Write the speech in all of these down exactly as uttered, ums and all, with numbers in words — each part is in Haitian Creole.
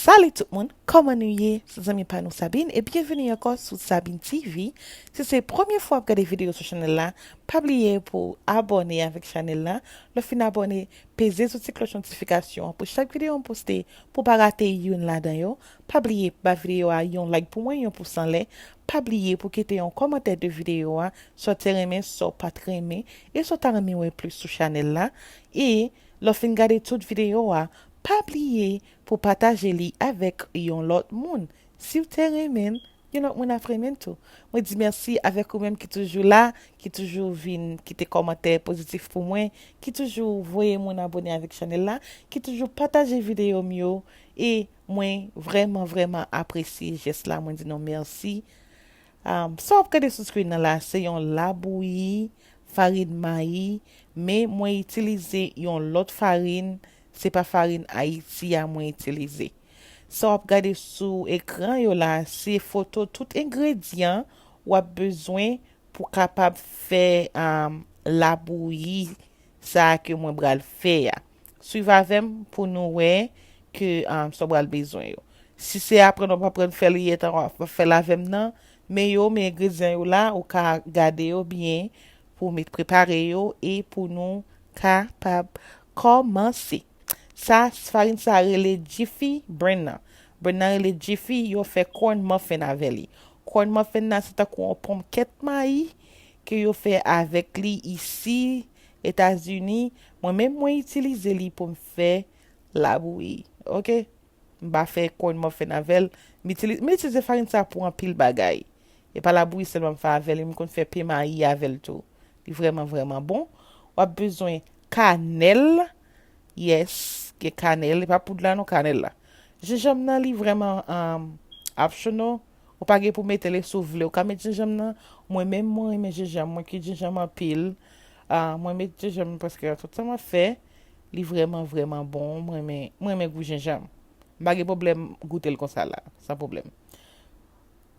Salut tout moun, kòman nou ye? Se zanmi pa nou Sabine e byenveni ankò sou Sabine T V. Si se premye fwa w ap gade videyo sou chanèl la, pa bliye pou abòne avèk chanèl la. Lè w fin abòne, peze sou ti klòch notifikasyon an pou chak videyo m poste pou w pa rate youn ladan yo. Pa bliye ba videyo a yon like pou mwen, yon pous anlè. Pa bliye pou kite yon kòmantè de videyo a, sa w te renmen, sa w pa t renmen, e sa w ta renmen wè plis sou chanèl la. E lè w fin gade tout videyo a, pa bliye pou pataje li avèk yon lòt moun. Si w te renmen l, yon lòt moun ap renmen l tou. Mwen di mèsi avèk ou menm ki toujou la, ki toujou vin kite kòmantè pozitif pou mwen, ki toujou voye moun abòne avèk chanèl la, ki toujou pataje videyo m yo, e mwen vrèman, vrèman apresye jès la, mwen di nou mèsi. Um, sa w ap gade sou screen nan la, se yon labouyi farin mayi, men mwen itilize yon lòt farin, se pa farin Ayiti a mwen itilize. Sa w ap gade sou ekran yo la, se foto tout engredyan w ap bezwen pou kapab fè um, labouyi sa a ke mwen pral fè a. Swiv avè m pou nou wè ke um, sa w pral bezwen yo. Si se aprann w ap aprann fè li etan w ap fè l avè m nan, men yo, men engredyan yo la, ou ka gade yo byen pou w met prepare yo e pou nou kapab kòmanse. Sa, farin sa rele Jiffy brand nan. Brand nan rele Jiffy, yo fè corn muffin avè li. Corn muffin nan se tankou yon ponkèt mayi ke yo fè avèk li isi Etazini. Mwen menm mwen itilize li pou m fè labouyi. Oke? M pa fè corn muffin avè l. M itilize, m itilize farin sa pou anpil bagay. E pa labouyi sèlman m fè avè l, m konn fè pen mayi avè l tou. Li vrèman, vrèman bon. W ap bezwen kanèl. Yes, gen kanèl. E pa poud la non, kanèl la. Jenjanm nan, li vrèman um, optional. Ou pa gen pou mete l si w vle. Ou ka met jenjanm nan. Mwen menm, mwen renmen jenjanm. Mwen ki jenjanm anpil. Ah, mwen met jenjanm prèske tout sa m ap fè. Li vrèman, vrèman bon. Mwen renmen, mwen renmen gou jenjanm. M pa gen pwoblèm goute l konsa la, san pwoblèm.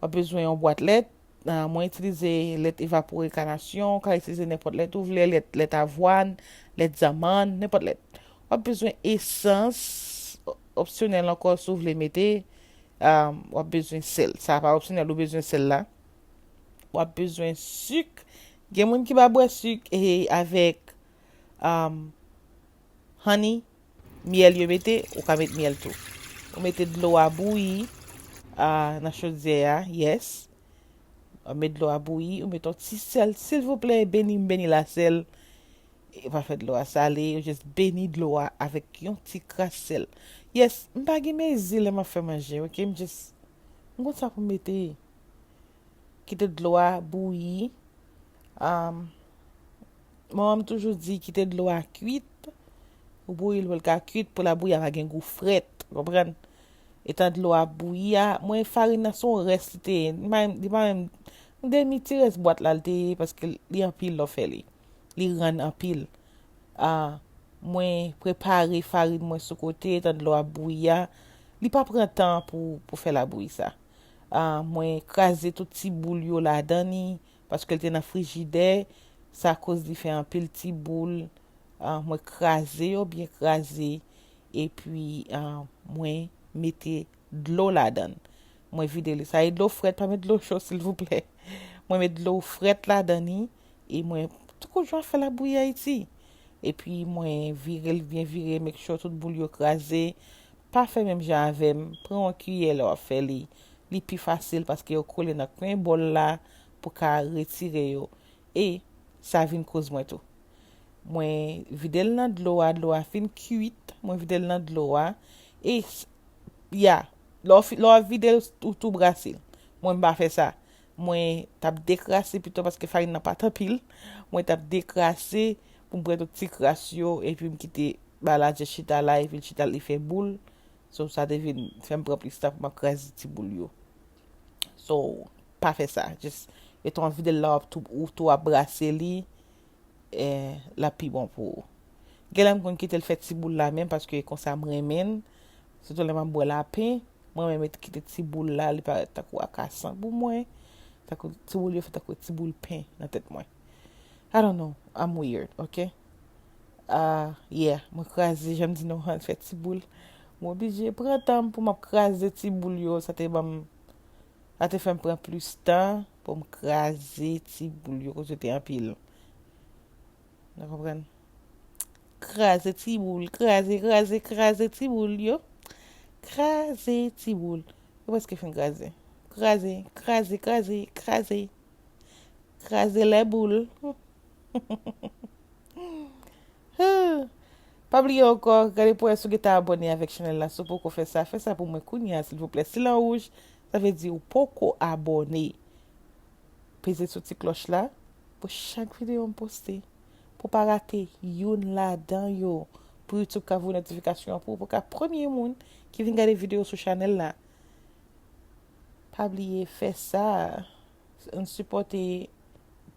W ap bezwen yon bwat lèt. Ah, mwen itilize lèt evapore kanasyon, w ka itilize nenpòt lèt ou vle, lèt, lèt avwàn, lèt zanmann, nenpòt lèt. W ap bezwen esans, o- opsyonèl ankò si w vle mete. Ah, w ap bezwen sèl. Sa pa opsyonèl, ou bezwen sèl la. W ap bezwen sik. Gen moun ki pa bwè sik e avèk um, honey, myèl yo mete, ou ka met myèl tou. Ou mete dlo a bouyi a, nan chodyè a, yes. Ou met dlo a bouyi, ou met yon ti sèl, silvouplè, beni m beni lasèl. E pa fè dlo a sale, ou just beni dlo a avèk yon ti kras sèl. Yes, m pa gen mezi lè m ap fè manje, oke? M just, m konn sa pou m mete. Kite dlo a bouyi. Um, manman m toujou di kite dlo a kwit. Ou bouyi l pou l ka kwit, pou labouyi a pa gen gou frèt. Konprann? Etan dlo a bouyi a, mwen farin nan se yon rès li te ye. Li pa menm, li pa menm demi ti rès bwat la li te ye, paske li anpil lè w fè li. Li rann anpil. Ah, mwen prepare farin mwen sou kote, etan dlo a bouyi a. Li pa pran tan pou, pou fè labouyi sa. Ah, mwen kraze tout ti boul yo ladan li, paske l te nan frijidè, sa koz li fè anpil ti boul. Ah, mwen kraze yo byen kraze, epi ah, mwen mete dlo ladan l. Mwen vide li. Sa e dlo frèt, pa met dlo cho, silvouplè. Mwen met dlo frèt ladan li, e mwen, tankou jan w ap fè labouyi Ayiti. Epi mwen vire l byen vire, make sure tout boul yo kraze. Pa fè menm jan avè m. Pran yon kiyè lè w ap fè li. Li pi fasil paske yo kole nan kwen bòl la pou ka retire yo. E sa vin koz mwen tou. Mwen vide l nan dlo a, dlo a fin kwit. Mwen vide l nan dlo a. E, s- ya, lè w fi- lè w ap vide l, ou tou brase l. Mwen m pa fè sa. Mwen t ap dekrase pito paske farin nan pa t anpil. Mwen t ap dekrase pou m pran tout ti kras yo epi m kite ba la jis chita la epi l chita li fè boul. So sa te vin fè m pran plis tan pou m ap kraze ti boul yo. So pa fè sa. Just etan w ap vide l la w ap tou, ou tou ap brase li. Eh, l ap pi bon pou ou. Genlè m konn kite l fè ti boul la menm paske konsa m renmen l. Sitou lè m ap bwè lapen, mwen renmen kite ti boul la, li parèt tankou akasan pou mwen. Tankou ti boul yo fè tankou ti boul pen nan tèt mwen. I don't know, I'm weird, ok? Ah, yeah, mwen kraze, jan m di nou an, fè ti boul. M oblije pran tan m pou m ap kraze ti boul yo. Sa te ban m, sa te fè m pran plis tan pou m kraze ti boul yo, kote yo te anpil. Nou konprann? Kraze ti boul, kraze, kraze, kraze ti boul yo. Kraze ti boul. Yo prèske fin kraze. Kraze, kraze, kraze, kraze. Kraze lè boul. Pa bliye ankò, gade pou wè si w gentan abòne avèk chanèl la. Si w poko fè sa, fè sa pou mwen kounye a, silvouplè. Si l an wouj, sa vle di ou poko abòne. Peze sou ti klòch la pou chak videyo m poste, pou w pa rate youn ladan yo, pou YouTube ka voye notifikasyon an pou ou, pou w ka premye moun ki vin gade videyo sou chanèl la. Pa bliye fè sa. Ann sipòte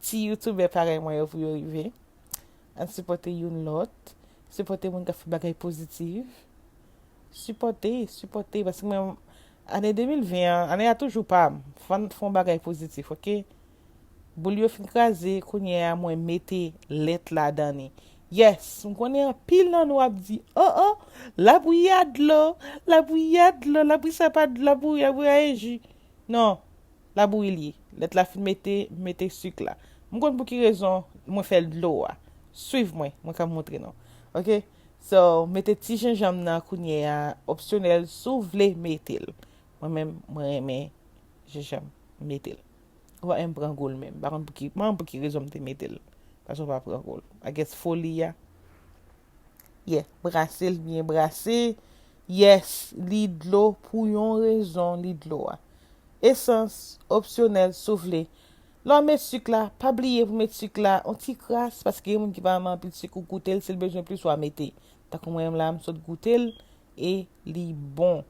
ti youtubè parèy mwen yo pou yo rive. Ann sipòte youn lòt. Sipòte moun k ap fè bagay pozitif. Sipòte, sipòte, paske mwen, ane de mil ven an, ane a toujou pa m. Fò n fè yon bagay pozitif, oke? Boul yo fin kraze, kounye a mwen mete lèt ladan li. Yes, m konnen anpil nan nou ap di, oh, oh, labwi a dlo, labwi a dlo, labwi sa pa dlo, labwi, labwi a e ji. Non, labwi li ye. Lèt la fin mete, mete sik la. M konn pou ki rezon mwen fè l dlo a. Swiv mwen, mwen ka montre nou. Oke? So, mete ti jenjanm nan kounye a, opsyonèl, si w vle mete l. Mwen menm, mwen renmen jenjanm, m mete l. Ou pa menm pran gou l menm. Pa konn pou ki, pa konn pou ki rezon m te mete l. Paske w pa pran gou l. I guess foli a. Yeah, brase l byen brase. Yes, li dlo pou yon rezon, li dlo a. Esans, opsyonèl, si w vle. Lè w met sik la, pa bliye pou met sik la, yon ti kras, paske gen moun ki pa renmen anpil sik, ou goute l, si l bezwen plis, w a mete. Tankou mwen menm la, m sot goute l, e li bon.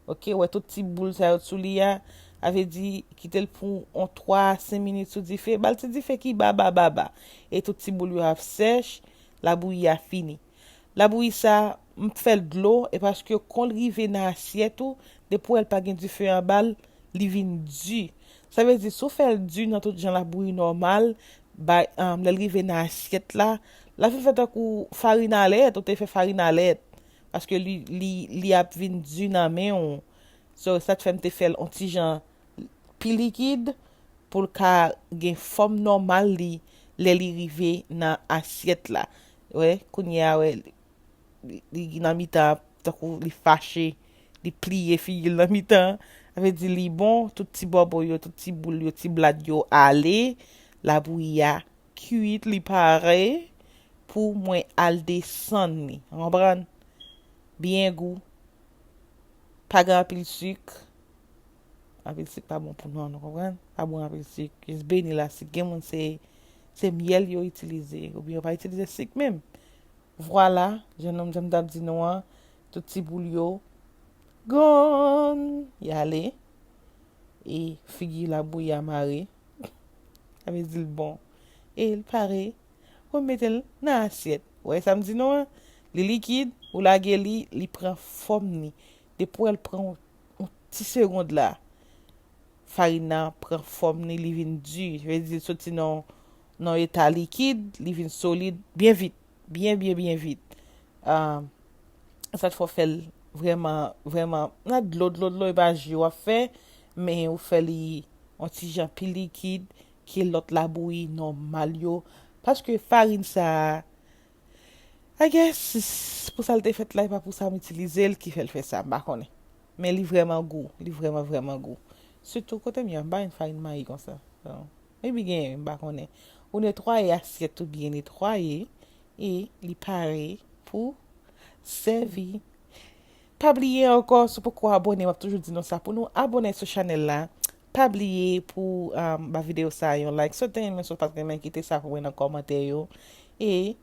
Oke, wè tout ti boul sa yo sou li a, a vle di, kite l pou yon twa a senk minit sou dife, ba l ti dife ki ba, ba, ba, ba. E tout ti boul yo ap sèch, labouyi a fini. Labouyi sa, m fè l dlo, e paske kon l rive nan asyèt ou, depi w wè l pa gen dife anba l, li vin di. Sa vle di, si w fè l di nan tout jan labouyi nòmal, bay, um, lè l rive nan asyèt la, l ap vin fè tankou farin a lèt, ou te fè farin a lèt. Paske li, li, li ap vin di nan men w. So, sa t fè m te fè l on ti jan pi likid pou l ka gen fòm nòmal li lè li rive nan asyèt la. Wè, kounye a, wè, li, li nan mitan, tankou li fache, li pliye figi l nan mitan. Sa vle di li bon, tout ti bòbò yo, tout ti boul yo, ti blad yo ale, labouyi a kwit, li pare pou mwen al desann li. Ou konprann? Byen gou. Pa gen anpil sik. Anpil sik pa bon pou nou, nou konprann? Pa bon anpil sik. Jis beni la sik. Gen moun se, se myèl yo itilize. Oubyen yo pa itilize sik menm. Vwala, jan nou, jan m t ap di nou an, tout ti boul yo, gonn, y ale. E figi labouyi a mare. Sa vle di l bon. E l pare pou mete l nan asyèt. Ou wè sa m di nou an? Li likid, ou lage li, li pran fòm li. Depi w wè l pran yon, yon ti segond la, farin nan pran fòm li, li vin di. Sa vle di l soti nan, nan eta likid, li vin solid byen vit. Byen, byen, byen vit. Ah, sa t fè w fè l vrèman, vrèman, nan dlo, dlo, dlo, e pa ji w ap fè, men ou fè li yon ti jan pi likid ke lòt labouyi nòmal yo. Paske farin sa a, I guess, pou sa l te fèt la, e pa pou sa m itilize l ki fè l fè sa, m pa konnen. Men li vrèman gou, li vrèman, vrèman gou. Sitou kote m ye a, m pa jwenn farin mayi konsa. So, maybe genyen, m pa konnen. Ou netwaye asyèt ou byen netwaye, e li pare pou sèvi. Pa bliye ankò, si w poko abòne, m ap toujou di nou sa pou nou abòne sou chanèl la. Pa bliye pou, um, ba videyo sa a yon like. Si w te renmen, si w pa t renmen, kite sa pou mwen nan kòmantè yo. E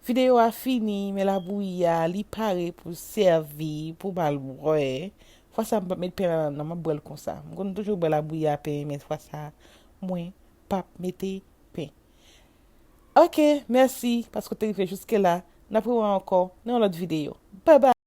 videyo a fini, men labouyi a, li pare pou sèvi, pou ba l bwè. Fwa sa, m p ap met pen nan, non, m ap bwè l konsa. M konn toujou bwè labouyi a pen, men fwa sa, mwen p ap mete pen. Ok, mèsi paske w te rive jiske la. N ap rewè ankò nan yon lòt videyo. Babay!